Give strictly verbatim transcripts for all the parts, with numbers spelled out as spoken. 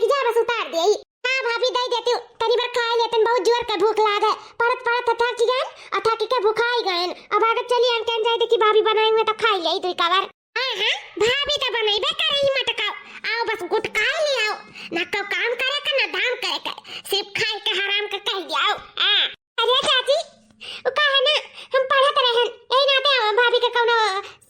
जा बस उतार देई। हाँ भाभी, दे देती हूँ, तनी भर खाए लेतन, बहुत जोर के भूख लाग है। पढ़त पढ़त थक गए, और थक के भुखाई गए। अब आगे चली हम कहेन जाए, देखी भाभी बनाई हुए तो खाई ले दो कवर। हाँ हाँ, भाभी तो बनइबे करही मटकाओ। आओ बस गुटकाई ले आओ, ना को काम करे के ना धाम करे के, सिर्फ खाए के हराम के कह दियाओ। हाँ। अरे चाची, उ का है ना, हम पढ़त रहन, यही नाते हम भाभी के कौनो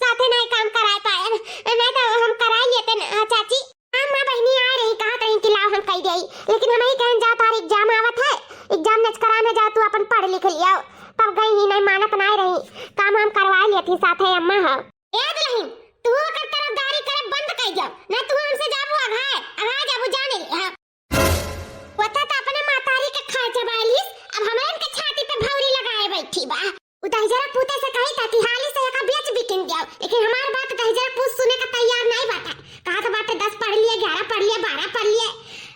साथे नहीं काम कराए पाएन, नहीं तो हम कराए लेते ना। हाँ चाची। हाँ माँ बहिनी आए रही, कहत रही कि लाओ हम कह देई, लेकिन हम ही कहन जा, तार एग्जाम आवत है, एग्जाम नचकरा में जा, तू अपन पढ़ लिख लियो। तब गई ही नहीं, मानत नहीं रही, काम हम करवा लेती साथे अम्मा हो। ए दुल्हन, तू ओकर तरफदारी करे बंद कर जाओ, ना तू हमसे जाबू अघाए, अघा जाबू जाने ले। हाँ। ओता त अपने मातारी के खाए चबाइलिस, अब हमरन के छाती पे भौरी लगाए बैठी बा। उ दहिजरा पूते से कही था कि हाली से एका बेच बिकिन दियाओ, लेकिन हमार बात दहिजरा पूत सुने का तैयार नहीं बाटे। कहा तो बाटे दस पढ़ लिए, ग्यारह पढ़ लिए, बारह पढ़ लिए,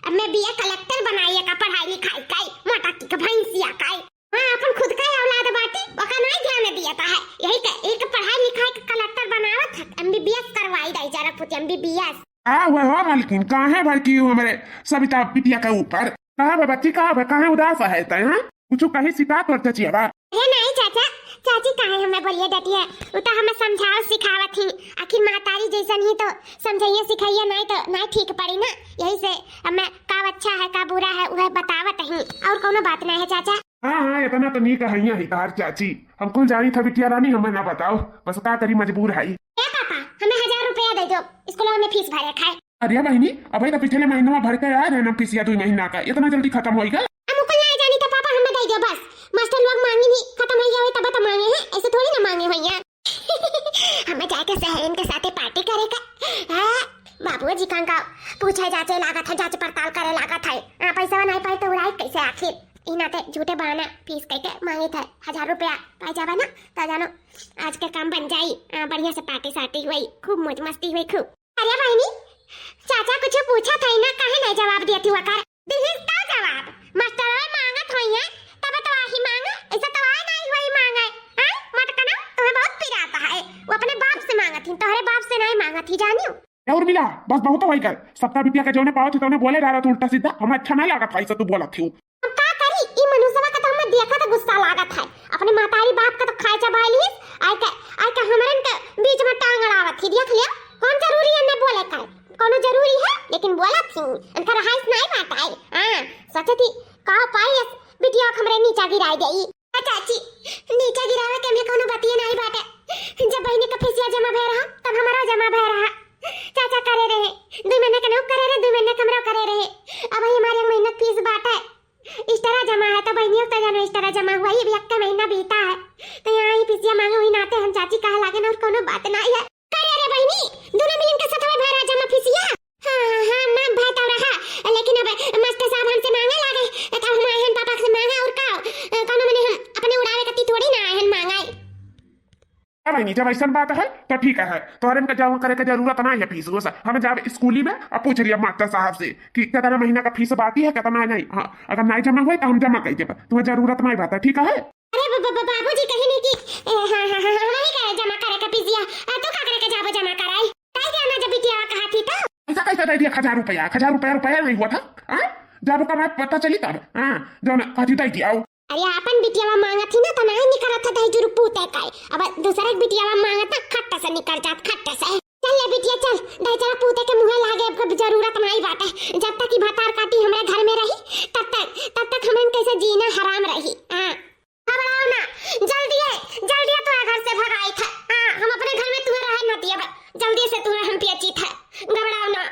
अब मैं बीए कलेक्टर बनाई एका पढ़ाई लिखाई काई, मोटा की के भैंसिया काई। हाँ, अपन खुद का ही औलाद बाटे, ओका नहीं ध्यान दिया था है। यही का एक पढ़ाई लिखाई के कलेक्टर बनावत है, एमबीबीएस करवाई दहिजरा पूत, एमबीबीएस। का हुआ हो मालकिन, काहे भड़की हो हमरे सविता बिटिया के ऊपर? का बा बच्ची, का बा, काहे उदास है तै, हाँ? कुछ कही शिकायत और चचिया बा? अरे नहीं चाचा, चाची काहे हमें बोलिए डटिए, उ तो हमें समझाओ सिखावत ही, आखिर महतारी जैसन ही तो समझाइए सिखाइए, नहीं तो नहीं ठीक पड़ी ना, यही से हमें का अच्छा है का बुरा है वह बतावत ही, और कोनो बात नहीं है चाचा। हाँ हाँ, इतना तो नीक हइया ही तार चाची, हम कुल जानी था बिटिया रानी, हमें ना बताओ, बस का करी मजबूर है। ए पापा, हमें हजार रुपया दे दो, स्कूल में फीस भरे खाए। अरे बहिनी, अबे तो पिछले महीनवा भर के आए रहे ना फीसिया, दुई महीना का, इतना जल्दी खत्म होइगा? हम कुल नहीं जानी था पापा, हमें दे दो बस। मास्टर लोग मांगे नहीं, खत्म हो गया हो तब तो मांगे हैं, ऐसे थोड़ी ना मांगे हो यार। हमें जाके सहेलियन के साथे पार्टी करे का। हाँ, बाबूजी कहाँ का पूछे जाचे लागत है, जांच पड़ताल करे लागत है। हाँ, पैसा नहीं पाए तो उड़ाई कैसे आखिर? ई नाते झूठे बहाना फीस कह के मांगे थे हजार रुपया, पाई जाबा ना तो जानो आज के काम बन जाई। हाँ, बढ़िया से पार्टी सार्टी हुई, खूब मौज मस्ती हुई खूब। अरे बहिनी, चाचा कुछ पूछा था ना, काहे नहीं जवाब दिया तू ओकर? दिहिस का जवाब? मास्टरवा मांगत होइए, तब तो आही मांगे, ऐसा तो आए नहीं हुई मांगे। हाँ, मटकना, तुम्हें बहुत पिराता है। वो अपने बाप से मांगत ही, तोहरे बाप से नहीं मांगत ही, जानियो। ए उर्मिला, बस बहुत होई कर। सबका बिटिया के जौने पावत ही तौने बोले रहा तू उल्टा सीधा, हमें अच्छा नहीं लागत है, ऐसा तू बोलत ही। अब का करी, ई मनुष्यवा का तो हमें देखा तो गुस्सा लागत है। अपने महतारी बाप का तो खाए चबाई लीस, आय का, आय का हमरन के बीच में टांग अड़ावत ही, देख लिया। कौन जरूरी है ने बोले का? कोनो जरूरी है? लेकिन बोलत ही, इनका रहाइश नहीं बात है। हाँ, सोचत ही, का पाई इस बिटिया के हमरे नीचा गिराई देई। आ चाची, नीचा गिरावे के में कोनो बतिये नहीं बाटे। जब बहिनी का फीसिया जमा भय रहा, तब हमारा जमा भय रहा। चाचा करे रहे, दू महीने के नौक करे रहे, दू महीने के हमरो करे रहे। अब ही हमारे एक महीना फीस बाटे। इस्टरा जमा है, तो बहिनियों का जानो इस्टरा जमा हुआ, ये भी एक महीना बीता है। तो यहाँ ही फीसिया मांगे हुई नाते हम चाची कहा लागे ना, और कोनो बात नहीं है। करे रे बहिनी, दोनों मिलन के सतवे भरा जमा फीसिया। हाँ, हाँ, हाँ, माफ भाई तो रहा, लेकिन अब मास्टर साहब हमसे मांगे लागे, तब हम आए हन पापा से मांगा और का, अ, कोनो मने हम अपने उड़ावे कती थोड़ी ना आए हन मांगा। ए बहिनी, जब ऐसन बात है तो ठीक है, तोहरे इनका जमा करे के जरूरत ना है फीस, वो सब हम जाब स्कूली में और पूछ लिया मास्टर साहब से कि कितना महीना का फीस बाकी है, कितना नहीं। हाँ, अगर नहीं जमा हुए तो हम जमा कर देब, तुम्हें जरूरत नहीं बात है, ठीक है? अरे ब-, ब-, ब-, बाबूजी कहे नहीं कि, ए, हाँ, हाँ, हाँ, हाँ, वही करे जमा करे के फीसिया। आ, तू का करे के जाबो जमा कराई? ताई के आना जब बिटिया कहा थी तो। ऐसा कैसे दे दिया हजार रुपया? हजार रुपया, रुपया नहीं हुआ था। हाँ, जब का मैं पता चली तब। हाँ, जो ना कहती दे दिया। अरे आपन बिटियावा मांगत ही ना तो नहीं निकलत था दही जुरु पूते का। अब दूसरे के बिटियावा मांगत ना खट्ट से निकल जात, खट्ट से। चल ले बिटिया चल, दही जरा पूते के मुँहे लागे, अब जरूरत नहीं बाटे। जब तक की भतार काटी हमरे घर में रही, तब तक, तब तक हमन कैसे जीना हराम रही। हाँ। घबराओ ना, जल्दी है, जल्दी है तोरा घर से भगाई था। हाँ, हम अपने घर में तुम्हें रहे न दिए, जल्दी से तुम्हें हम पियची था। घबराओ ना।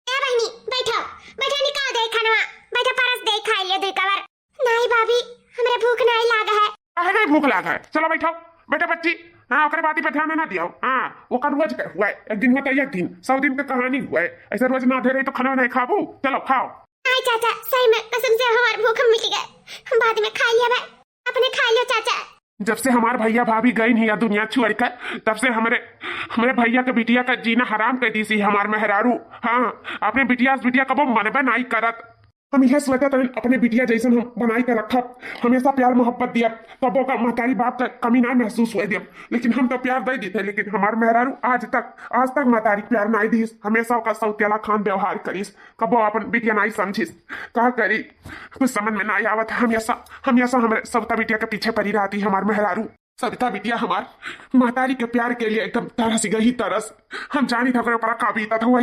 ए बहिनी, बैठो, बैठो, निकाल दे खानवा, बैठो, परस दे, खाई ले दे कवर। नहीं भाभी, हमरे भूख नहीं लाग है। काहे नहीं भूख लाग है? चलो बैठो, बैठो बच्ची। हाँ, ओकरे बाती पे ध्यान ना दियो। हाँ, ओकर रोज के हुआ है, एक दिन होता है, एक दिन, सौ दिन का कहानी हुआ है। ऐसे रोज ना दे रही तो खाना नहीं खाबू। चलो खाओ। नहीं चाचा, सही में कसम से हमार भूख मिट गए, हम बाद में खा लिया बे, अपने खा लियो चाचा। जब से हमार भैया भाभी गई नहीं या दुनिया छोड़कर, तब से हमरे, हमरे भैया के बिटिया का जीना हराम कर दी सी हमार मेहरारू। हाँ, अपने बिटिया से बिटिया कबो मनबे नहीं करत। हम इहे सोचत रहन, अपने बिटिया जैसन हम बनाई के रखब, हमेशा प्यार मोहब्बत दियब, तब ओकर महतारी बाप का कमी ना महसूस होए दियब। लेकिन हम तो प्यार दे देते, लेकिन हमार मेहरारू आज तक, आज तक महतारी प्यार नाई दिस, हमेशा ओकर सौतेला खान व्यवहार करिस, कबो अपन बिटिया नाई समझिस। का करी, कुछ समझ में नाई आवत है। हमेशा, हमेशा हमरे सौता बिटिया के पीछे पड़ी रहती हमार मेहरारू। सविता बिटिया हमार महतारी के प्यार के लिए एकदम तरस गई, तरस। हम जानी था ओकरे ऊपर का बीतत हुआ।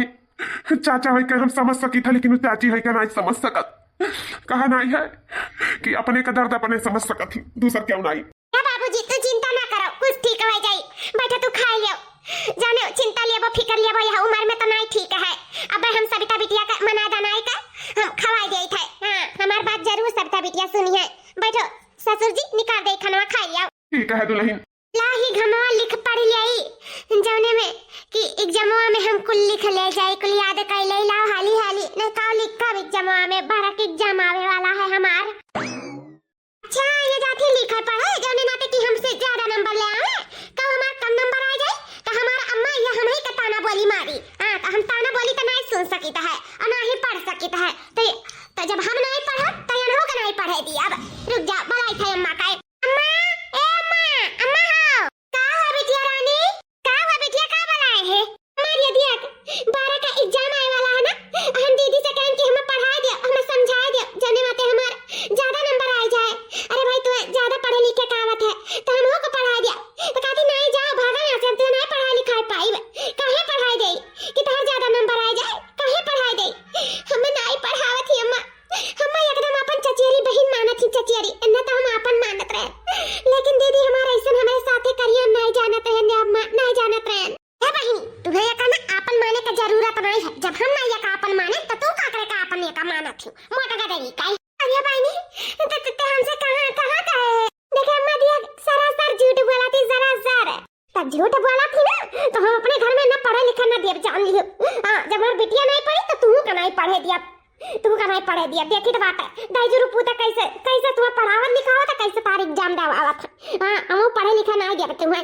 चाचा होई के हम समझ सकी था, लेकिन उ चाची होई के नाई समझ सकत। कहा नाई है कि अपने का दर्द अपने समझ सकत ही, दूसर क्यों नाई। ए बाबूजी, तू चिंता ना करो, कुछ ठीक हो जाई। बैठो, तू खाई लियो। जाने चिंता लेबो, फिकर लेबो, यह उम्र में तो नाई ठीक है। अब हम सविता बिटिया का मना दनाई का हम खवाई देई थे। हाँ, हमार बात जरूर सविता बिटिया सुनी है। बैठो ससुर जी, निकाल दे खानवा, खाई लियो। ठीक है दुल्हन। लाही घमवा लिख पढ़ लियाई, जौने में कि एग्जामवा में हम कुल लिख ले जाई, कुल याद कर ले। लाओ हाली हाली, नहीं का लिखब एग्जामवा में, बारह के एग्जाम आवे वाला है हमार। अच्छा, ये जाती लिखे पढ़े, जौने नाते कि हमसे ज्यादा नंबर ले आवे, कब हमार कम नंबर आ जाए, तो हमार अम्मा या हम ही के ताना बोली मारी। हाँ, तो हम ताना बोली तो नहीं सुन सकित है और ना ही पढ़ सकित है। तो, तो जब हम नहीं पढ़ब, तो इन्हों के नहीं पढ़े दी। अब रुक जा, बुलाई थे अम्मा का। अम्मा, ए अम्मा, अम्मा हो। का हुआ बिटिया रानी? का हुआ बिटिया, का बुलाए है? हमार ये दिया बारह का एग्जाम आए वाला है ना, हम दीदी से कहन कि हमें पढ़ाए दियो, हमें समझाए दियो, जौने माते हमार ज्यादा नंबर आए जाए। अरे भाई, तू ज्यादा पढ़े लिखे का आवत है, तो हम को पढ़ाए दिया। तो कहती, "नहीं, जाओ, भागा यहाँ से, हम तुझे नहीं पढ़ाई लिखाई पाई, काहे पढ़ाई दे कि तोहर ज्यादा नंबर आए जाए, काहे पढ़ाई दे?" हमें नहीं पढ़ावत ही अम्मा, हम एकदम अपन चचेरी बहिन मानत ही, चचेरी, इन्हें तो हम अपन मानत रहे, लेकिन दीदी हमारे ऐसन हमारे साथे करिए, हम नहीं जानत रहे, ने अम्मा, नहीं जानत रहे। हे बहिन, तुम्हें ये कहना आपन माने का जरूरत नहीं है, जब हम नहीं ये का आपन माने, तो तू का करे का आपन ये का मानत ही, मोटा गदेरी काई। अरे बहिनी, ते, ते, ते हमसे कहाँ, कहाँ कहे? देखे अम्मा दिया सरासर झूठ बोला थी, सरासर। तब झूठ बोला थी ना, तो हम अपने घर में ना पढ़े लिखे ना दिया, जान लियो। हाँ, जब हमार बिटिया नहीं पढ़ी, तो तू का नहीं पढ़े दिया, तू का नहीं पढ़े दिया। देखी तो बात है, दाई जुरू पूता कैसे, कैसे तुम्हें पढ़ावत लिखावत है, कैसे तार एग्जाम देवावत है। हाँ, हम पढ़े लिखे नहीं दिया तुम्हें।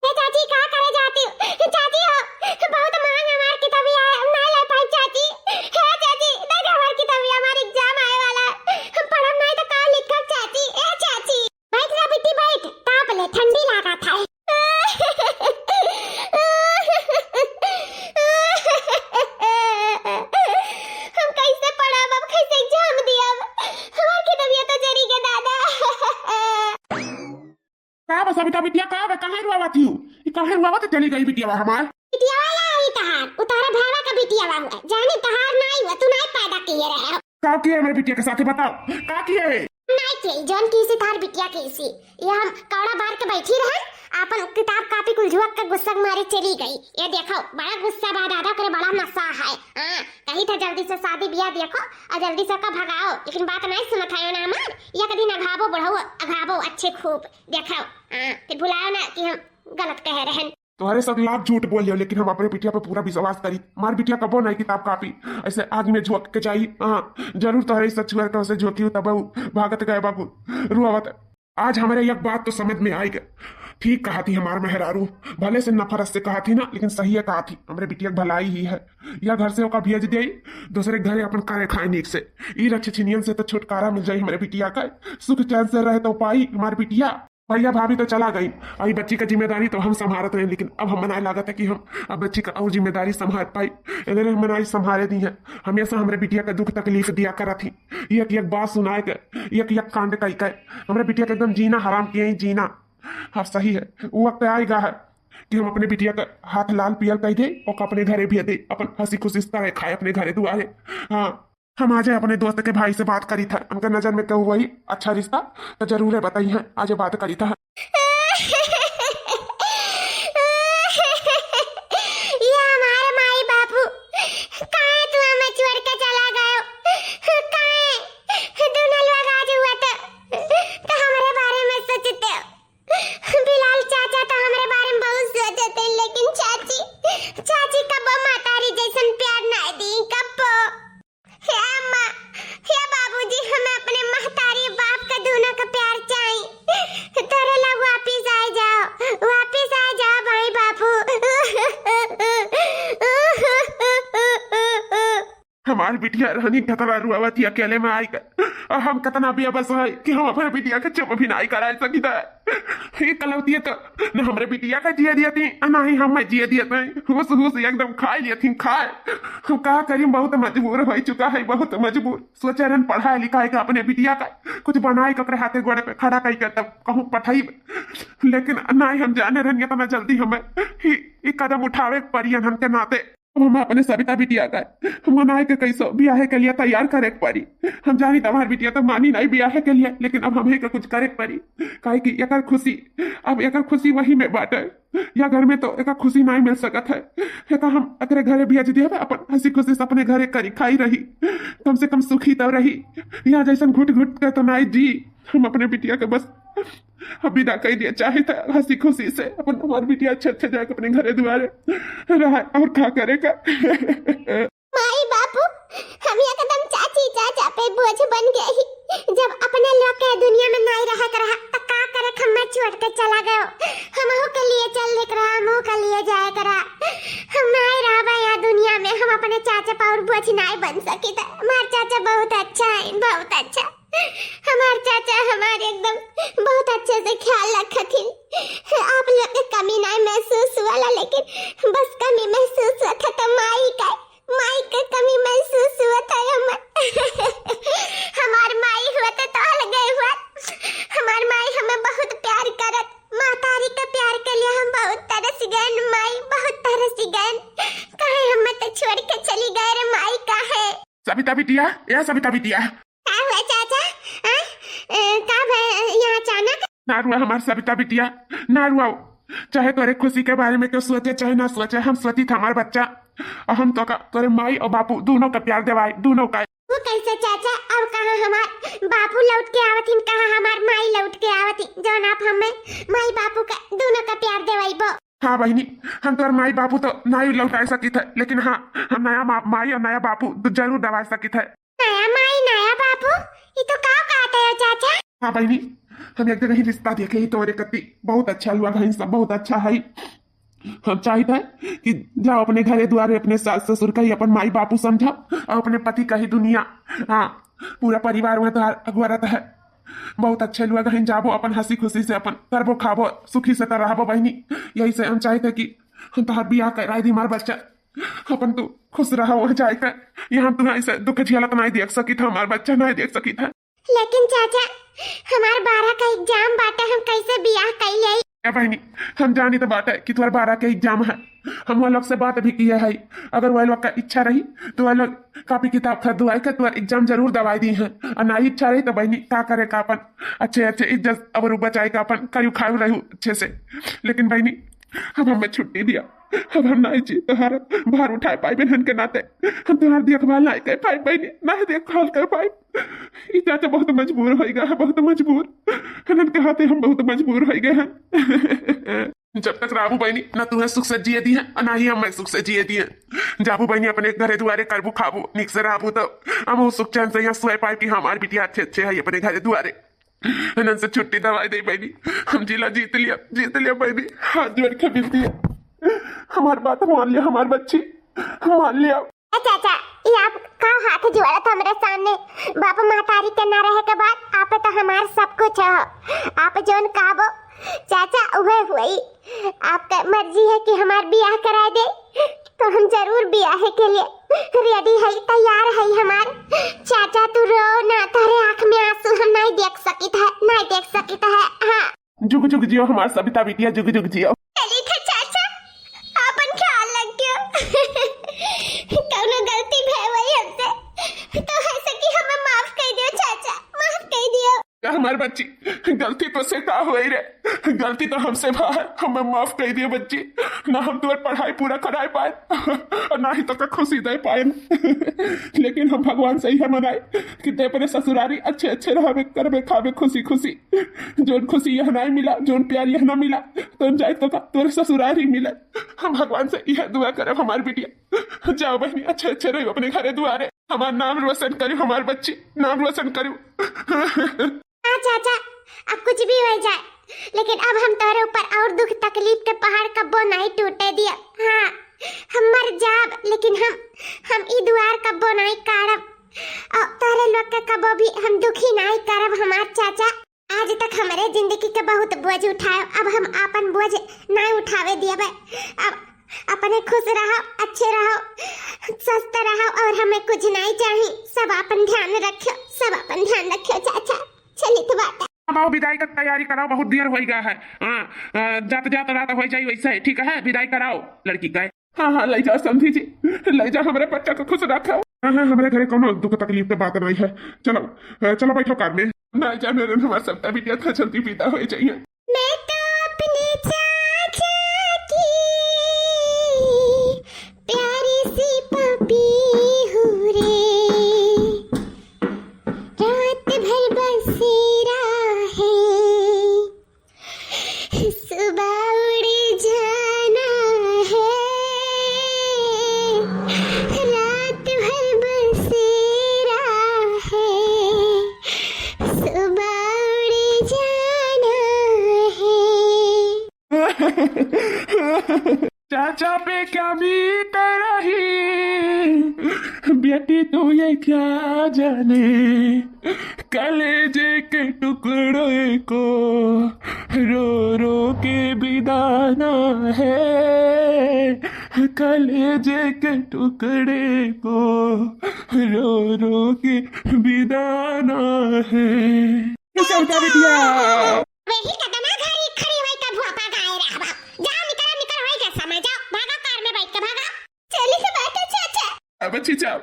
हे चाची, का करे जाती हो? चाची हो, बहुत महंग हमार किताबिया है, हम नहीं ले पाई चाची। हे चाची, दे दे हमार किताबिया, हमार एग्जाम आए वाला है। हम पढ़ब नहीं तो का लिखब चाची? ए चाची। बैठ जा बिट्टी, बैठ, ताप ले, ठंडी लागत है। हम कैसे पढ़ब, अब कैसे एग्जाम दियब? हमार किताबिया तो जरी के दादा। का बा सविता बिटिया, का बा, काहे रुआवत हियो? ई काहे रुआवत चली गई बिटिया हमार? बिटिया वाला आई तहार, उ तहरा भावा का बिटिया हुआ, जाने तहार नाई हुआ, तू नाई पैदा किए रहे हो। का किए हमरे बिटिया के साथे, बताओ, का किए? नाई के, जौन किसी तहार बिटिया किसी, ये हम कौड़ा बार के बैठी रहन, आपन किताब कापी कुल झुअक के गुस्सा के मारे चली गई। ये देखो, बड़ा गुस्सा बा दादा, ओकरे बड़ा नशा है। हाँ, कही था जल्दी से शादी बियाह देखो और जल्दी से का भगाओ, लेकिन बात नहीं सुनत है ना हमार। एक दिन अघाबो बुढ़ऊ, अघाबो अच्छे खूब। देखो, हाँ, फिर भुलाओ ना कि हम गलत कहे रहन। तोहरे सब लाख झूठ बोल लियो, लेकिन हम अपने बिटिया पे पूरा विश्वास करी। हमार बिटिया कबो नहीं किताब कापी ऐसे आग में झोंक के जाई। हाँ, जरूर तोहरे सच हुआ तो उसे झोंकी तब उ भागत गए बाबू रुआवत। आज हमारे एक बात तो समझ में आई गए। ठीक कहा थी हमार मेहरारू, भले से नफरत से कहा थी ना, लेकिन सही है कहा थी। हमरे बिटिया के भलाई ही है। या घर से ओका भेज दे, दूसरे घरे अपन करे खाए नीक से। ई रक्षछिनियन से तो छुटकारा मिल जाई हमरे बिटिया का। सुख चैन से रहे तो पाई हमार बिटिया। भैया भाभी तो चला गई, आई बच्ची का जिम्मेदारी तो हम संभारत रहे, लेकिन अब हम मनाए लागत है कि हम अब बच्ची का और जिम्मेदारी संभाल पाई। इधर हम मनाई संभाले दी है, हमेशा हमरे बिटिया का दुख तकलीफ दिया करत ही, एक एक बात सुनाए के, एक एक कांड कई के हमरे बिटिया का एकदम जीना हराम किए ही जीना। अब सही है, वो वक्त आएगा है कि हम अपने बिटिया का हाथ लाल पियल कर दे और अपने घरे भेज दे, अपन हंसी खुशी से रहे खाए अपने घरे दुआरे। हाँ, हम आज अपने दोस्त के भाई से बात करी था, उनके नजर में केहू वही अच्छा रिश्ता तो जरूर है, बताई है, आज बात करी था। ये हमारे माई बाबू, काहे तू हमें छोड़ के चला गयो? काहे? दोनों लोग आज हुआ तो, तो हमारे बारे में सोचते हो। बिलाल चाचा तो हमरे बारे में बहुत सोचते हैं, लेकिन चाची, चाची कबो महतारी जैसन प्यार ना दी, कबो। हे अम्मा, हे बाबूजी, हमें अपने महतारी बाप का दोनों का प्यार चाही। तोरे लगवा और बिटिया रहनी कतना रुआवती अकेले में आई कर। और हम कतना बेबस है कि हम अपने बिटिया के चुप भी नाहीं कराए सकित है। ये कलौतिया तो न हमरे बिटिया का जिया दियती, न ही हम जिया दियत है। होश, होश एकदम खाए लियती, खाए। हम का करी, बहुत मजबूर हो चुका है, बहुत मजबूर। सोचे रहन पढ़ाए लिखाए के अपने बिटिया का, कुछ बनाए के ओकरे हाथे गोड़े पे खड़ा कई के तब कहूँ पठाई। लेकिन नाहीं हम जाने रहन इतना जल्दी हमें ही, ही कदम उठावे के पड़ी इन्हन के नाते। अब हम अपने सविता बिटिया का मनाए के कैसो बियाहे के लिए तैयार करे के पड़ी। हम जानी त हमार बिटिया तो मानी नाहीं बियाहे के लिए, लेकिन अब हमही के कुछ करे के पड़ी, काहे कि एकर खुशी, अब एकर खुशी वही में बाटे। या घर में तो एका खुशी नाहीं मिल सकत है, एका हम एकरे घरे भेज दिया, अपन हंसी खुशी से अपने घरे करी खाई रही, कम से कम सुखी तो रही। यहाँ जैसन घुट घुट के तो नाहीं जी, हम अपने बिटिया के बस अब विदा कर दिया, चाहे तो हंसी खुशी से अपन हमार बिटिया अच्छे अच्छे जाके अपने घरे दुआरे रहे, और का करे का। माई बापू, हम एकदम चाची चाचा पे बोझ बन गए ही। जब अपने लोग के दुनिया में नाहीं रहे के रहा, त का करे, हमें छोड़ के चला गयो। हमहू के लिए चल देख रहा, हमहू के लिए जाए के रहा। हम नाहीं रहबे यहाँ दुनिया में, हम अपने चाचा पर और बोझ नाहीं बन सकित। हमार चाचा बहुत अच्छा है, बहुत अच्छा। हमार चाचा हमार एकदम बहुत अच्छे से ख्याल रखथिन। आप लोग के कमी नाहीं महसूस हुआला, लेकिन बस कमी महसूस हुआ था तो माई का, माई के कमी महसूस हुआ था हमें। हमार माई हुआ तो, तो अलगे हुआ। हमार माई हमें बहुत प्यार करत, महतारी के प्यार के लिए हम बहुत तरस गए माई, बहुत तरस गए। काहे हमें तो छोड़ के चली गए रे माई, काहे? सविता बिटिया, ए सविता बिटिया। का हुआ चाचा? आ? ए, का भय यहाँ अचानक? ना रुआ हमार सविता बिटिया, ना रुआ। चाहे तोरे खुशी के बारे में क्यों सोचे, चाहे ना सोचे, हम सोचित हमार बच्चा। और हम तो का, तोरे माई और बापू दोनों का प्यार देवाई, दोनों का। वो कैसे चाचा? अब कहाँ हमार बापू लौट के आवत हिन, कहाँ हमार माई लौट के आवत हिन, जौन आप हमें माई बापू का दोनों का प्यार देवाई बो? हाँ बहिनी, हम तोर माई बापू तो नाई लौटाए सकित है, लेकिन हाँ, हम नया मा-, माई और नया बापू जरूर दवाए सकित है। नया माई, नया बापू, ये तो का कहते हो चाचा? हाँ बहिनी, हम एक जगह ही रिश्ता देखे ही तोरे कती, बहुत अच्छा हुआ बहिन, सब बहुत अच्छा है। हम चाहित है कि जाओ अपने घरे दुआरे, अपने सास ससुर का ही अपन माई बापू समझो और अपने पति का ही दुनिया। हाँ, पूरा परिवार वह तोहार अगुआरत है। बहुत अच्छे लोग हैं, जाबो अपन हंसी खुशी से अपन करबो खाबो, सुखी से तो रहबो बहिनी। यही से हम चाहित है कि हम तोहार बियाह कराई दी हमार बच्चा, अपन तू खुश रहो वह जाए कर। यहाँ तू ऐसे दुख झेलत नहीं देख सकित है, हमार बच्चा नहीं देख सकित है। लेकिन चाचा, हमार बारह का एग्जाम बाटे, हम कैसे बियाह कई लेई? ए बहिनी, हम जानी तो बाटे कि तोहर बारह के एग्जाम है। हम वह लोग से बात भी किए है, अगर वह लोग का इच्छा रही तो वह लोग कॉपी किताब खरीदवाई के तोहर एग्जाम जरूर दवाई दी है। और ना इच्छा रही तो बहिनी का करे का, अपन अच्छे अच्छे इज्जत अबरू बचाए का, अपन करू खाऊ रहू अच्छे से। लेकिन बहिनी, अब हमें छुट्टी दिया, अब हम ना जी तोहार भार उठाए पाइब, इन्हन के नाते हम तोहार देखभाल ना कर पाइब बहिनी, ना देखभाल कर पाइब। ई चाचा बहुत मजबूर होइगा है, बहुत मजबूर। इन्हन के हाथे हम बहुत मजबूर होइगा है। जब तक राबू बहिनी ना तुहे सुख से जिए दी है और ना ही हमें सुख से जिए दी है। जाबू बहिनी अपने घरे दुआरे करबू खाबू, निक से राबू तो हम वो सुख चैन से यहाँ सोए पाए कि हमार बिटिया अच्छे अच्छे है अपने घरे दुआरे। इन्हन से छुट्टी दवाई दे बहिनी, हम जिला जीत लिया, जीत लिया बहिनी, हाथ जोड़ के विनती है। हमार बात मान लिया, हमार बच्ची मान लिया। ए चाचा, ये आप का हाथ जोड़त हमरे सामने? बाप महतारी के ना रहे के बाद आप तो हमार सब कुछ हो। आप जौन कहबो चाचा, उहे हुई। आपका मर्जी है कि हमार बियाह कराए दे, तो हम जरूर बियाह के लिए रेडी है, तैयार है हमार। चाचा तू रो ना, तोहरे आँख में आंसू हम नहीं देख सकित है, नहीं देख सकित है। हाँ। जुग जुग जियो हमार सविता बिटिया, जुग जुग जियो। चली थे चाचा, आपन ख्याल रखियो। कौनो गलती भय हुई हमसे, तो है सकी हमें माफ कर दियो चाचा, माफ कर दियो। हमार बच्ची, गलती तो से का होई रे, गलती तो हमसे भा है, हमें माफ कर दियो बच्ची। ना हम तोर पढ़ाई पूरा कराए पाए और ना ही तो का खुशी दे पाए। लेकिन हम भगवान से यह मनाए कि ते अपने ससुरारी अच्छे अच्छे रहबे करबे खाबे खुशी खुशी। जोन खुशी यह ना मिला, जोन प्यार यह ना मिला, तो हम जाए तो का तोरे ससुरारी मिले। हम भगवान से यह दुआ करब हमार बिटिया, जाओ बहिनी अच्छे अच्छे रहो अपने घरे दुआरे, हमार नाम रोशन करो, हमार बच्ची नाम रोशन करो। हाँ चाचा, अब कुछ भी हो जाए, लेकिन अब हम तोरे ऊपर और दुख तकलीफ के पहाड़ कब्बो नहीं टूटे दिया। हाँ, हम मर जाब, लेकिन हम, हम ई दुआर कब्बो नाई काढ़ब। और तोहरे लोग के कब्बो भी हम दुखी नाई करब, हमार चाचा। आज तक हमरे जिंदगी के बहुत बोझ उठाए, अब हम आपन बोझ नाई उठावे दियबे। अब अपने खुश रहो, अच्छे रहो, स्वस्थ रहो, और हमें कुछ नाई चाही। सब आपन ध्यान रखियो, सब आपन ध्यान रखियो चाचा। चलित बाटा। अब आओ, विदाई का तैयारी कराओ, बहुत देर होइ गया है। हाँ, अ, जात जात रात होइ जाई वैसे, ठीक है, विदाई कराओ लड़की का। हाँ, हाँ, ले जा समधी जी, ले जा, हमरे बच्चा को खुश रखो। हाँ, हाँ, हमरे घरे कोनो दुख तकलीफ के बात नहीं है। चलो, अ, चलो बैठो कार में। ना जाने रे, हमार सबटा बिटिया था जल्दी विदा होइ जाइए। मैं तो अपने चाचा की प्यारी सी पपी हूँ रे, रात भर बसेरा है, सुबह उड़ जाना है, रात भर बसेरा है, सुबह उड़ जाना है। चाचा पे क्या बीत रही बेटी, तू ये क्या जाने, कलेजे के टुकड़े को रो रो के बिदाना है, कलेजे के टुकड़े को रो रो के बिदाना है। ये सब क्या बिटिया? वही कतना घड़ी खड़ी होई के भुआपा गाए रहबा। जाओ निकल, निकल होई के समय, जाओ, भागा कार में बैठ के भागा। चली से बात है चाचा। अब अच्छी जाओ,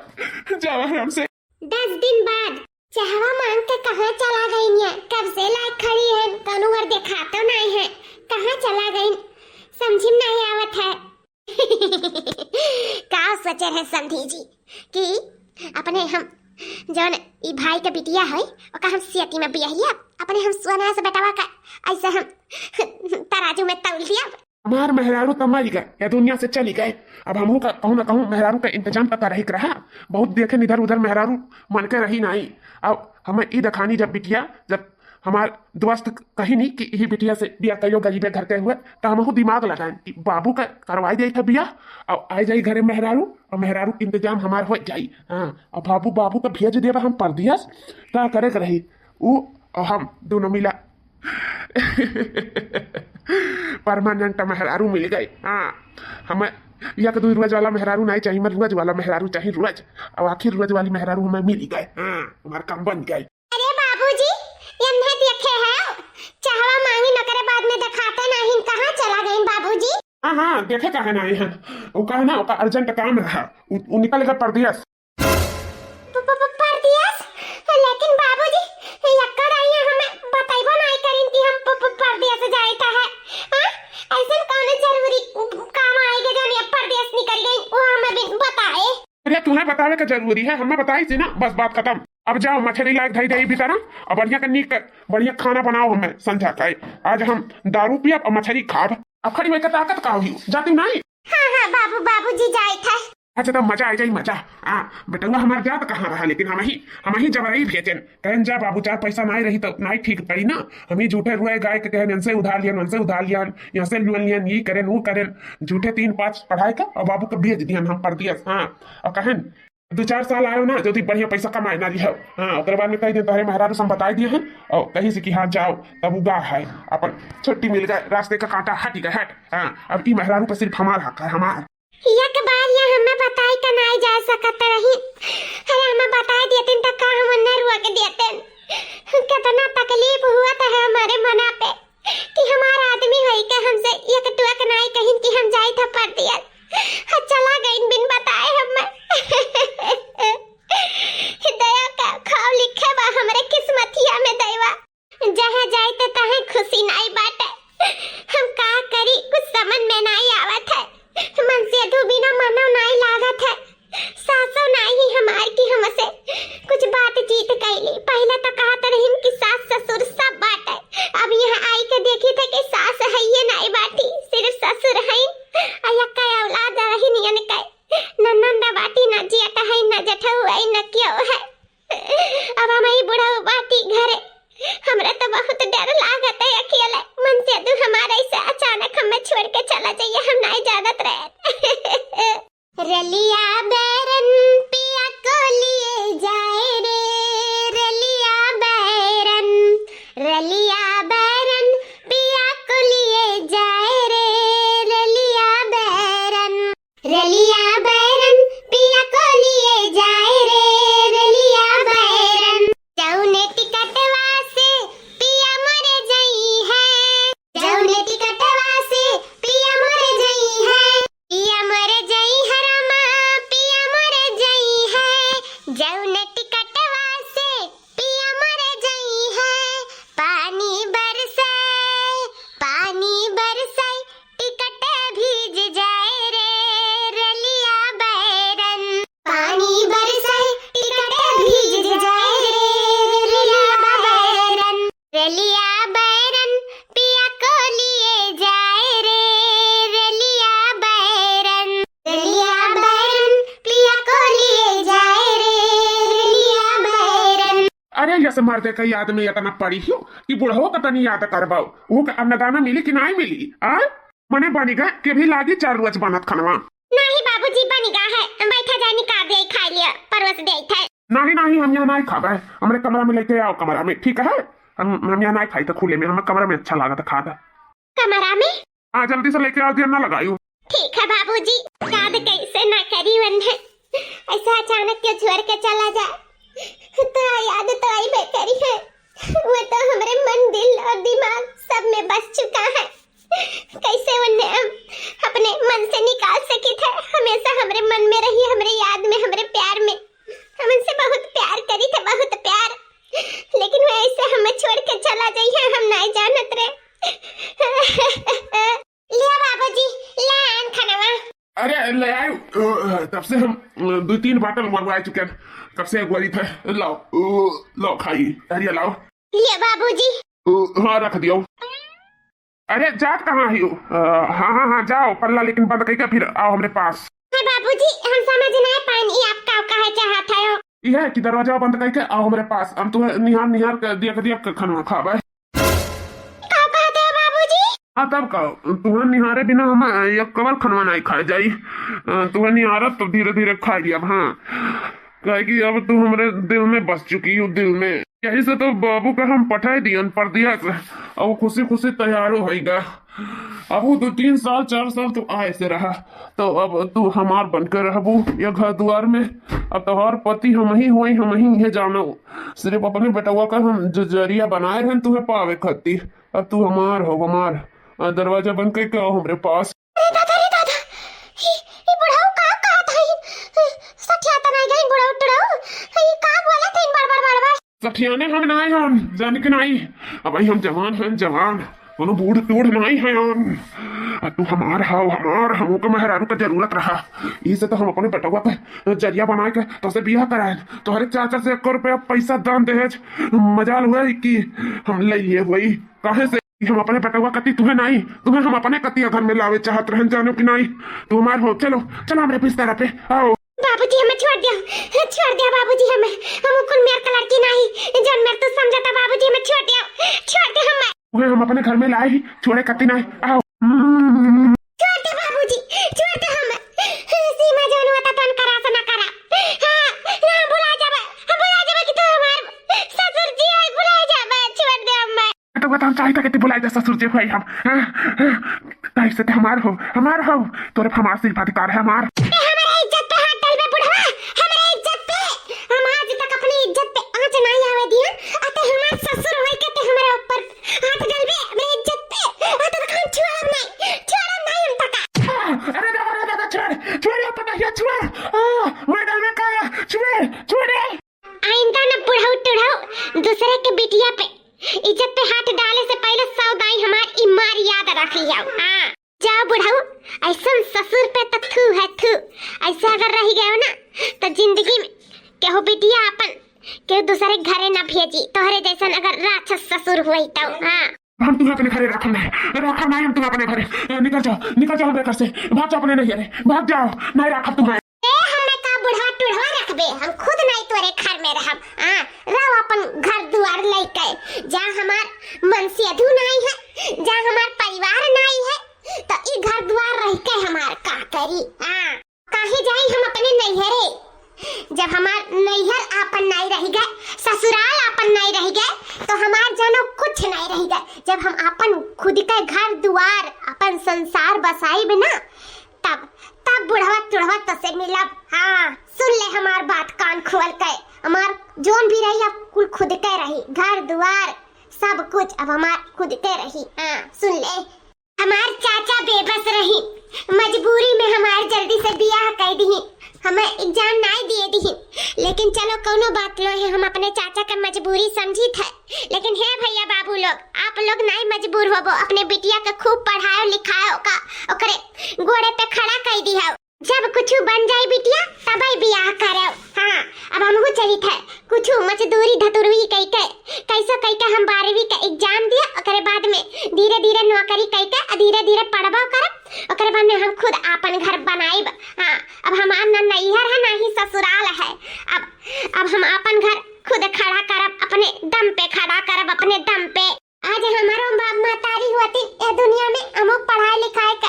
जाओ आराम से। दस दिन बाद चहवा मांग के कहाँ चला गई है? कब से लायक खड़ी है, कौनो घर देखा तो नहीं है, कहाँ चला गई? समझ में नहीं आवत है। का सोचे रहे समधी जी कि अपने हम जौन ई भाई के बिटिया है, ओका हम सेती में बियाहिया, अपने हम सोना से बेटवा का ऐसे हम तराजू में तौल दिया। हमार मेहरारू तो मर गए, या दुनिया से चली गए। अब हमहू का कहूँ ना कहूँ मेहरारू का इंतजाम तो करही के रहा। बहुत देखे इधर उधर मेहरारू मन के रही नाई। अब हमें ई दखानी जब बिटिया, जब हमार दोस्त कही नहीं कि यही बिटिया से बियाह करियो गरीबे घर के हुए, तो हमहू दिमाग लगाए कि बाबू का करवाई दे था बियाह, और आ जाई घरे मेहरारू, और मेहरारू के इंतजाम हमार हो जाई। हाँ, और बाबू, बाबू का भेज देबा हम परदेस, का करे के रही ऊ और हम दोनों मिला। परमानेंट मेहरारू मिल गई। हाँ, हमें एक दो रोज वाला मेहरारू नहीं चाहिए, हमें रोज वाला मेहरारू चाहिए, रोज। और आखिर रोज वाली मेहरारू हमें मिल गए। हाँ, हमार काम बन गए। अरे बाबूजी, यन्हे देखे है, चहवा मांगी नकरे बाद में दिखाते नहीं, कहाँ चला गए बाबूजी? हाँ, हाँ, देखे काहे नहीं है, वो कहा ना, ओका अर्जेंट काम रहा, उ, उ निकल गए परदेस। प-, प-, प-, परदेस? लेकिन बाबूजी, यक्कर आई है, हमें बतैबो नहीं करिन कि हम प-, प-, परदेस जाइत है। हाँ? ऐसन कौन जरूरी काम आएगा जो हम परदेस निकल गई, वो हमें भी बताए। अरे, तुम्हें बतावे का जरूरी है, हमें बताई थी ना, बस बात खत्म। अब जाओ, मछरी लायक धई दे भीतर, अब बढ़िया का नीक, बढ़िया खाना बनाओ हमें संझा का। आज हम दारू पियब और मछरी खाब। अब खड़ी होकर ताकत का हुई, जाती नहीं। हाँ, हाँ, बाबू, बाबूजी जाइत है। अच्छा, तब मजा आ जाई, मजा। हाँ, बेटुआ हमार जात कहाँ रहा, लेकिन हम ही, हम ही जबरई भेजन। कहन जा बाबू, चार पैसा नाई रही तो नाई ठीक पड़ी ना। हम ही झूठे रुए गाय के कहन, इनसे उधार लियन, उनसे उधार लियन, यहाँ से लोन लियन, ये करेन, वो करेन। झूठे तीन पाँच पढ़ाई का और बाबू का भेज दियन हम परदेस। हाँ, और कहन, दो चार साल आयो ना, जल्दी बढ़िया पैसा कमाए ना लिहो। हाँ, ओकरे बाद में कही दिन तोहरे मेहरारू से हम बताई दिए हैं और कही से कि हाँ जाओ, तब उगा है, अपन छुट्टी मिल गए, रास्ते का कांटा हट गए, हट। हाँ, अब ई मेहरारू पर सिर्फ हमार हक है, हमार। एक बार ये हमें बताई का नाई जा सकत रही। अरे हमें बताई देतिन त का हम उन्हें रोक देतिन। कितना तकलीफ हुआ था हमारे मना पे कि हमार आदमी होई के हमसे एक टुअक नाई कहिन कि हम जाई था परदेस। हाँ, चला गईन बिन बताए हमें। दया का खाव लिखे बा हमरे किस्मतिया में दैवा। जहाँ जाए तो तहाँ खुशी नाई बाटे। हम का करी, कुछ समझ में नाई आवत है। मन से धोबिना मनो नाई लागत है। सासो नाई ही हमार की हमसे कुछ बातचीत कैली। पहले तो कहत रहिन कि सास ससुर सब बाटे, अब यहाँ आई के देखी थे कि सास है ये नाई बाटी, सिर्फ ससुर है। के हम नाई जानत रहे। रलिया बैरन पिया को लिए जाए रे, रलिया बैरन, रलिया बैरन पिया को लिए जाए रे, रलिया बैरन, रलिया बैरन पिया को लिए जाए रे, रलिया बैरन। जौने टिकटवा से पिया मर जइहैं, जौने टिकटवा से पिया मर जइहैं, पिया मर जइहैं रामा, पिया मर जइहैं। जौने टिकटवा से पिया मर जइहैं, पानी बरसै, पानी बरसै, टिकट भीज जाए रे, रलिया बैरन। पानी बरसै, टिकट भीज जाए रे, रलिया बैरन। रलिया बैरन पिया को लिए जाए रे, रलिया बैरन। रलिया बैरन पिया को लिए जाए रे, रलिया बैरन। अरे, यस मर्दे के याद में इतना पड़ी हो कि बुढ़ऊ का तनी याद करबाओ। वो का अन्नदाना मिली कि नाई मिली? आ? मने बनिगा के भी लागी चार रोज बनत खनवा। नहीं बाबूजी, बनिगा है, बैठा जाए, निकाल दे, खा लिया, परोस दे थे। नहीं, नहीं, हम यहाँ नहीं खाबे, हमरे कमरा में लेके आओ, कमरा में, ठीक है? हम, हम यहाँ नहीं खाई तो खुले में, हमें कमरा में अच्छा लागत खात। कमरा में? हाँ, जल्दी से लेके आओ, देर ना लगायू। ठीक है बाबूजी, याद कैसे ना करी वन्हे, ऐसा अचानक क्यों छोड़ के चला जाए, तो याद तो आई बेकरी है, वो तो हमरे मन, दिल और दिमाग सब में बस चुका है। कैसे उन्हें हम अपने मन से निकाल सकी थे? हमेशा हमरे मन में रही, हमरे याद में, हमरे प्यार में। हम उनसे बहुत प्यार करी थे, बहुत प्यार, लेकिन वो ऐसे हमें छोड़ के चला जाई है, हम नहीं जानत रे। लिया बाबूजी, ला आन खानवा। अरे ले आयो, अ, तब से हम, अ, दो तीन बाटल मरवा चुके हैं, कब से अगुवारी था। लाओ, अ, लाओ खाई, अरे लाओ। लिया बाबूजी। अ, हाँ, रख दियो। अरे, जात कहाँ हियो? अ, हाँ, हाँ, हाँ, जाओ, पल्ला लेकिन बंद कइके फिर आओ हमरे पास। हे बाबूजी, हम समझ नाई पाइन, ई आप का कहे चाहत हयो? ई है कि दरवाजा बंद कइके आओ हमरे पास, हम तुहे निहार निहार के देख देख के खाना खाबे। का कहत हो बाबूजी? हाँ, तब का, तुहे निहारे बिना हम एक कवल खनवा नाई खाए जाई। अ, तुहे निहारत तो धीरे धीरे खाए लिया, हाँ। काहे कि अब तू हमरे दिल में बस चुकी हो, दिल में। यही से तो बाबू का हम पठाए दियन परदेस, और वो खुशी खुशी तैयारो होइगा। अब वो दो तीन साल, चार साल तू आए से रहा, तो अब तू हमार बन के रहबू ये घर दुआर में। अब तोहार पति हम ही होई, हम ही है जानो। सिर्फ अपने बेटवा का हम ज-, जरिया बनाए रहन तुहे पावे खातिर। अब तू हमार हो, हमार। आ, दरवाजा बंद करके आओ हमरे पास। अरे दादा रे दादा, ई, ई बुढ़ऊ का कहत हई? सठिया त नाई गई बुढ़ऊ टुढ़ऊ, ई का बोलत हई बड़ बड़ बड़ बड़? सठियाने हम नाई हन, जाने के नाई। अबही हम जवान हन, जवान, कोनो बूढ़ टूढ़ नाई हन। आ तू हमार हाव, हमार, हमहू के मेहरारू के जरूरत रहा, ई से तो हम अपने बेटवा के जरिया बनाए के तोसे बियाह कराए, तोहरे चाचा से एको रुपया पैसा दान दहेज मजाल हुआ है कि हम ले लिए हुई। काहे से कि हम अपने बेटवा कती तुहे नाई, तुहे हम अपने कती घर में लावे चाहत रहन, जानो कि नाई? तू हमार हो, चलो, चलो हमरे बिस्तर पे, आओ। बाबूजी, हमें छोड़ दियो, छोड़ दियो बाबूजी, हमें, हम कुल मेर का लड़की नाई, जौन मेर तू समझता बाबूजी, हमें छोड़ दियो, छोड़ दे हमें। तुहे हम अपने घर में लाए ही, छोड़े कती नाई, आओ। हम्म। छोड़ दे बाबूजी, छोड़ दे हमें। सीमा जौन होता तौन करा से ना करा। हाँ, हाँ, भुला जाबे, हाँ, भुला जाबे कि तू हमार ससुर जी है, भुला जाबे, छोड़ दे हमें। तो बताओ, चाहता कि तू भुला जा ससुर जी भाई हम, हाँ, हाँ, काहे से ते हमार हो, हमार हो, तोरे पे हमार सिर्फ अधिकार है हमार। ते हमारे इज्जत पे हाथ डालबे बुढ़वा, हमारे इज्जत पे। हम आज तक अपनी इज्जत पे आँच नाई आवे दिया, आ ते हमार ससुर होई के ते हमारे ऊपर हाथ डालबे, हमरे इज्जत पे। आ तो हम छोड़ब नाई, छोड़ब नाई हम तका। आ, अरे दादा, अरे दादा, छोड़, छोड़, ये पता है, छोड़। आ, मैं डालबे का, छोड़, छोड़ रे। आइंदा न बुढ़ऊ टुढ़ऊ दूसरे के बिटिया पे इज्जत पे हाथ डाले से पहले सौ दाई हमार ई मार याद रख लियाओ। हाँ, जाओ बुढ़ऊ, ऐसन ससुर पे तो थू है थू। ऐसे अगर रह गयो ना तो जिंदगी में केहू बिटिया अपन केहू दूसरे के घरे ना भेजी, तोहरे जैसन अगर राक्षस ससुर हुई तो। हाँ। हम तुम्हें अपने घरे रखब नहीं, रखब नहीं हम तुम्हें अपने घरे। ए, निकल जाओ, निकल जाओ हमरे घर से, भाग जाओ अपने नैहरे, भाग जाओ, नहीं रखब तुम्हें। ए, हमें का बुढ़वा टुढ़वा रखबे, हम खुद नहीं तोरे घर में रहब। हाँ, रहो अपन घर दुआर लेके, जा हमार मनसेधु नहीं है, जा हमार परिवार नहीं है, तो ई घर दुआर रह के हमार का करी? हाँ, काहे जाई हम अपने नैहरे? जब हमार नैहर आपन नाई रह गए, ससुराल आपन नाई रह गए, तो हमार जानो कुछ नाई रह गए। जब हम आपन खुद के घर दुआर, अपन संसार बसाइब ना, तब, तब बुढ़वा तुढ़वा तोसे मिलब। हाँ, सुन ले हमार बात कान खोल के। हमार जोन भी रही, अब कुल खुद के रही, घर दुआर सब कुछ अब हमार खुद के रही। हाँ, सुन ले। हमार चाचा बेबस रही, मजबूरी में हमार जल्दी से बियाह कर दिही, हमें एग्जाम नाई दिए दिही। लेकिन चलो, कौनो बात नहीं है, हम अपने चाचा के मजबूरी समझी थे। लेकिन हे भैया बाबू लोग, आप लोग नाई मजबूर होबो, अपने बिटिया के खूब पढ़ाओ लिखाओ का, ओकरे गोड़े पे खड़ा कर दिहो। जब कुछ बन जाई बिटिया, तबे बियाह करब। हाँ, अब हमहू चलित है, कुछ मजदूरी धतुरवी कई के, कैसो कई के हम बारहवीं का एग्जाम दिया, ओकरे बाद में धीरे धीरे नौकरी कई के, आ धीरे धीरे पढ़बो करब, ओकरे बाद में हम खुद आपन घर बनाइब। हाँ, अब हमार ना नैहर है, ना ही ससुराल है। अब, अब हम आपन घर खुद खड़ा करब, अपने दम पे खड़ा करब, अपने दम पे। आज हमारो बाप महतारी होती ए दुनिया में, हमो पढ़ाई लिखाई का,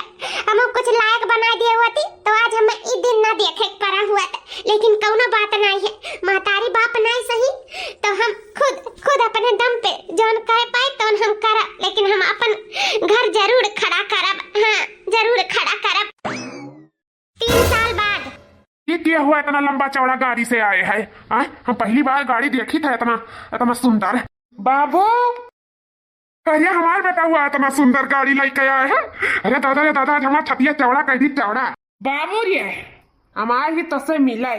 हमो कुछ लायक बना दिए होती, तो आज हमें ई दिन ना देखे के पड़ा हुआ। लेकिन कौनो बात नहीं है, महतारी बाप नहीं सही, तो हम खुद, खुद अपने दम पे जौन कर पाए तौन हम करब, लेकिन हम अपन घर जरूर खड़ा करब। हाँ, जरूर खड़ा करब। तीन साल बाद। ये क्या हुआ, इतना लंबा चौड़ा गाड़ी से आए है? आय, हम पहली बार गाड़ी देखी था इतना, इतना सुंदर। बाबू, अरे हमार बेटा हुआ इतना सुंदर गाड़ी लेके आए है। अरे दादा रे दादा, आज हमार छतिया चौड़ा कर दी, चौड़ा। बाबू रे, हमार ही तोसे मिले,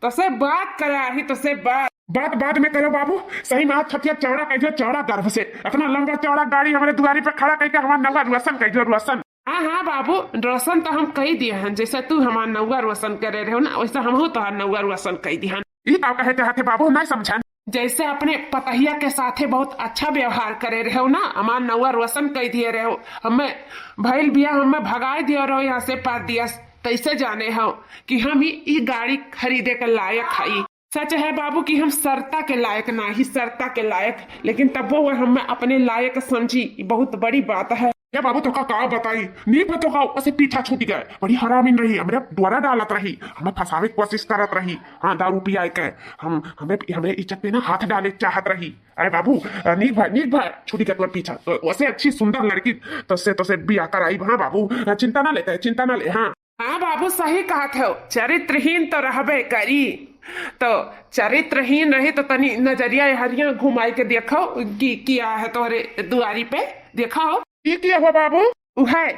तोसे बात करा ही, तोसे बात। बात बाद में करो बाबू, सही में आज छतिया चौड़ा कर दियो, चौड़ा गर्भ से। इतना लंबा चौड़ा गाड़ी हमारे दुआरी पे खड़ा करके हमार नौवा रोशन कर दियो, रोशन। हाँ, हाँ बाबू, रोशन तो हम कई दिए हन, जैसे तू हमार नौवा रोशन करे रहे हो ना, वैसे हमहू तोहार नौवा रोशन कई दिए हन। ई का कहे चाहते बाबू, नहीं समझन। जैसे अपने पतहिया के साथे बहुत अच्छा व्यवहार करे रहे हो ना, हमार नौवा रोशन कई दिए रहे हो, हमें भइल बिया, हमें भगाए दिए रहो यहाँ से परदेस, तैसे जाने हो कि हम ही ई गाड़ी खरीदे के लायक हई। सच है बाबू कि हम सरता के लायक नाही, सरता के लायक, लेकिन तबो वह हमें अपने लायक समझी, ई बहुत बड़ी बात है। ए बाबू, तोका का बताई, नीक में तोका ओसे पीछा छूट गए। बड़ी हरामिन रही, हमरे द्वारा डालत रही, हमें फंसावे के कोशिश करत रही। हाँ, दारू पियाए के हम, हमें, हमें इज्जत पे ना हाथ डाले चाहत रही। अरे बाबू, नीक भा, नीक भा छूट गए तोर पीछा। तो ओसे अच्छी सुंदर लड़की तोसे, तोसे बियाह कराई। हाँ बाबू, चिंता ना लेते, चिंता ना ले। हाँ। हाँ बाबू, सही कहत हो, चरित्रहीन तो रहबे करी। तो चरित्रहीन रही तो तनी नजरिया हरिया घुमाई के देखो कि किया है तोहरे दुआरी पे, देखो। ई किया हुआ बाबू? उहे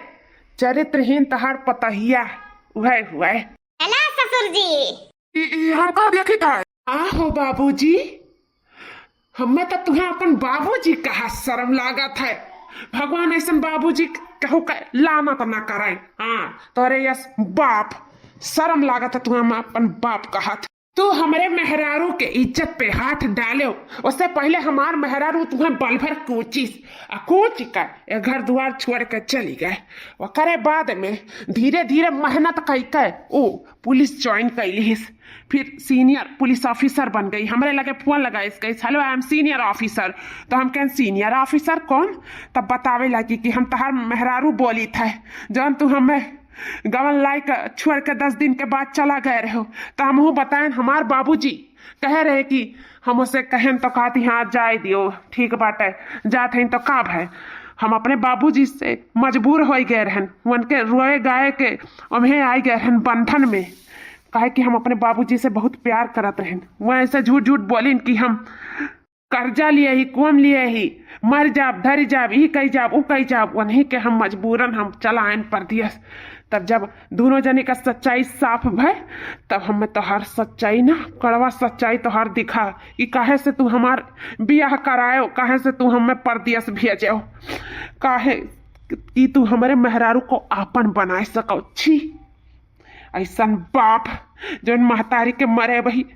चरित्रहीन तहार पतहिया, उहे हुए। हेलो ससुर जी। ई, ई हम का देखी था? आहो बाबूजी, हमें तो तुहें अपन बाबूजी कहा शर्म लागत है। भगवान ऐसन बाबूजी कहू का लानत ना करे। हाँ, तोरे यस बाप, शर्म लागत है तुहें हमें अपन बाप कहत। तू हमरे मेहरारू के इज्जत पे हाथ डाले, उससे पहले हमार मेहरारू तुहें बल भर कोचिस, आ कोच कर ए घर द्वार छोड़ के चली गए। ओकरे बाद में धीरे धीरे मेहनत कई के ओ पुलिस ज्वाइन कैलिस, फिर सीनियर पुलिस ऑफिसर बन गई। हमरे लगे फोन लगाइस, कहिस, "Hello, I am senior officer।" तो हम कहें, "सीनियर ऑफिसर कौन?" तब बतावे लगी कि हम तहार मेहरारू बोली थे, जौन तू हमें गवन लाई के छोड़ के दस दिन के बाद चला गए रहो। तो हमहू बताएन, हमार बाबूजी कहे रहे कि हम उसे कहेन तो कहती, "हाँ, जाए दियो, ठीक बाटे, जात हईन तो का भय।" हम अपने बाबूजी से मजबूर हो गए रहन, उनके रोए गाए के उम्हे आ गए रहन बंधन में, काहे कि हम अपने बाबूजी से बहुत प्यार करत रहन। वह ऐसे झूठ झूठ बोलिन कि हम कर्जा लिए ही, कोम लिए ही, मर जाब, धर जाब, ई कई जाब, ऊ कई जाब, उन्हीं के हम मजबूरन हम चला आएन परदेस। तब जब दोनों जने का सच्चाई साफ भय, तब हमें तोहार सच्चाई ना, कड़वा सच्चाई तोहार दिखा कि काहे से तू हमार बियाह करायो, काहे से तू हमें परदेस भेजो, काहे कि तू हमरे मेहरारू को आपन बनाए सको। छी, ऐसन बाप, जौन महतारी के मरे वही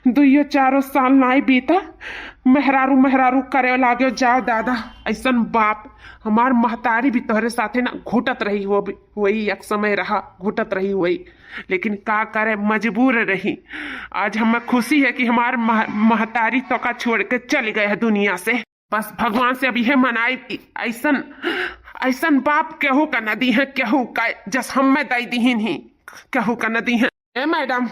दुइयो चारो साल नाई बीता, मेहरारू मेहरारू करे लागे। जाओ दादा, ऐसन बाप। हमार महतारी भी तोहरे साथे ना घुटत रही हो, वही एक समय रहा, घुटत रही हुई, लेकिन का करे, मजबूर रही। आज हमें खुशी है कि हमार मह-, महतारी तोका छोड़ के चली गए है दुनिया से। बस भगवान से अब इहे मनाई कि ऐसन, ऐसन बाप केहू का न दीहें, केहू का, जस हम्मे दइ दिहिन ही, केहू का न दीहें। ए मैडम,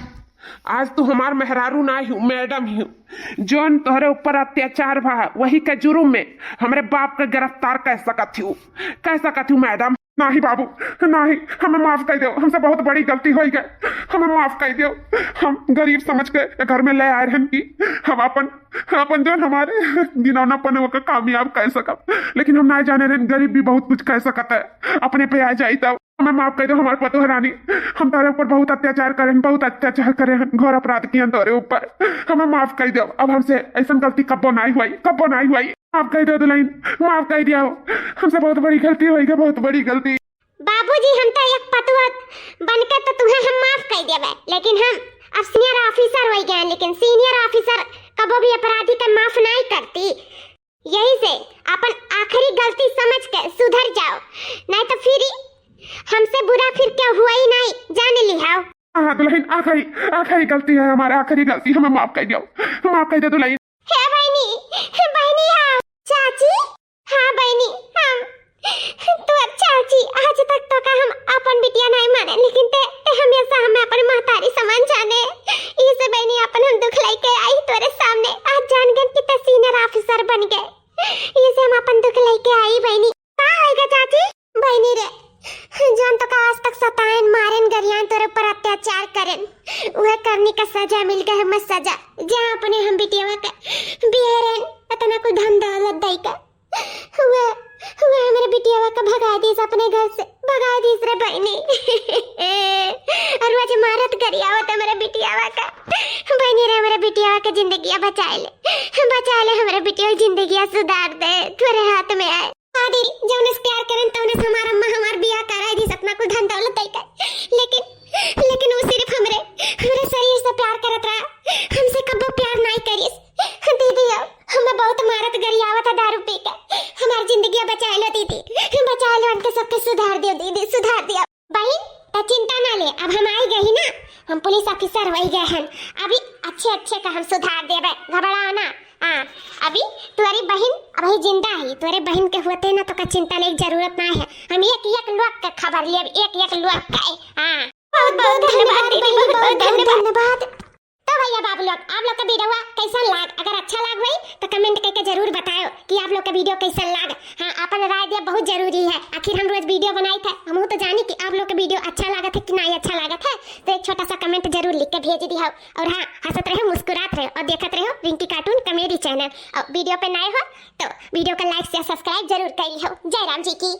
आज तू हमार मेहरारू नाहीं हू, मैडम ही हू। जौन तोहरे ऊपर अत्याचार भा, वही के जुर्म में हमरे बाप के गिरफ्तार कइ सकत हू, कइ सकत हू मैडम। नाहीं बाबू, नाहीं, हमें माफ कइ देउ, हमसे बहुत बड़ी गलती होइ गइ, हमें माफ कइ देउ। हम गरीब समझ के घर में लइ आए रहन कि हम अपन, अपन जौन हमारे घिनौनापन ओका कामयाब कइ सकब, लेकिन हम नाहीं जाने रहन गरीब भी बहुत कुछ कइ सकत है, अपने पे आ जाई तब। हमें माफ कइ देउ हमार पतोह रानी, हम तोहरे ऊपर बहुत अत्याचार करेन, बहुत अत्याचार करेन, घोर अपराध कियन तोहरे ऊपर, हमें माफ कइ देउ। अब हमसे ऐसन गलती कब्बो नाहीं हुई, कब्बो नाहीं हुई। माफ कइ देउ दुलहिन, माफ कइ देउ, हमसे बहुत बड़ी गलती होइ गइ, बहुत बड़ी गलती। बाबूजी, हम तो एक पतोह बन के तो तुहें हम माफ कइ देबे, लेकिन हम अब senior officer होइ गए हैं, लेकिन senior officer कबो भी अपराधी के माफ नाहीं करती। यही से अपन आखिरी गलती समझ के सुधर जाओ, नाहीं तो फिर हमसे बुरा फिर केहू हुई नाहीं, जान लिहाओ। हाँ दुलहिन, आखिरी, आखिरी गलती है हमार, आखिरी गलती, हमें माफ कइ देउ, माफ कइ देउ दुलहिन। हे बहिनी, बहिनी, हाँ। चाची, हाँ बहिनी, हम तोर चाची, आज तक तोका हम अपन बिटिया नाहीं माने, लेकिन ते, ते हमेशा हमें अपन महतारी समान जाने। इसे बहिनी, अपन हम दुख लइके आई तोरे सामने। आज जान गन कि ते senior officer बन गए, इसे हम अपन दुख लइके आई बहिनी। का होइगा चाची? बहिनी रे, जौन तोका आज तक सताएन, मारेन, गरियाएन, तोरे ऊपर अत्याचार करेन, उहे करनी का सजा मिल गए हमें, सजा। जहाँ अपने हम बिटियवा के बिहेरेन, इतना कुल धन दौलत दइके, हुए, हुए हमरे बिटियवा का भगाइ दीस अपने घर से, भगाइ दीस रे बहिनी। और वो जे मारत गरियावत हमरे बिटियवा का, बहिनी रे, हमरे बिटियवा के जिंदगिया बचाए ले, बचाए ले, हमरे बिटिया के जिंदगिया सुधार दे, तोरे हाथ में आए। हाँ दीदी, जौने से प्यार करेन तौने से हमार अम्मा हमार बियाह कराइ दीस, इतना कुल धन दौलत दइके, लेकिन, लेकिन वो सिर्फ हमरे, हमरे शरीर से प्यार करत रहा, हमसे कब्बो प्यार नाहीं करिस। दीदी, अब हमें बहुत मारत गरियावत है दारू पी के। हमार जिंदगिया बचाए लो दीदी, बचाए लो, इनके सबके सुधार दियो दीदी, सुधार दियो। बहिन, त चिंता ना ले, अब हम आई गई ना, हम पुलिस officer होइ गए हैं। अभी अच्छे अच्छे का हम सुधार देबे, घबराओ ना। हाँ, अभी तोरी बहिन अभी जिंदा ही, तोरे बहिन के होते ना तोका चिंता लेके जरूरत ना है। हम एक एक लोग के खबर लेब, एक एक लोग के। हाँ। बहुत बहुत धन्यवाद दीदी, बहुत बहुत धन्यवाद। तो भैया बाबू लोग, आप लोग का वीडियो कैसन लाग? अगर अच्छा लाग होई तो comment करके जरूर बताओ कि आप लोग का वीडियो कैसन लाग। हाँ, अपन राय दिया बहुत जरूरी है, आखिर हम रोज वीडियो बनाई थे, हम तो जानी कि आप लोग का वीडियो अच्छा लागत है कि नहीं अच्छा लागत है। तो एक छोटा सा comment जरूर लिख के भेज दिया। और हाँ, हंसत रहो, मुस्कुरात रहो और देखत रहो रिंकी cartoon comedy channel। और वीडियो पे नए हो तो वीडियो का like, share, subscribe जरूर कर लिहो। जय राम जी की।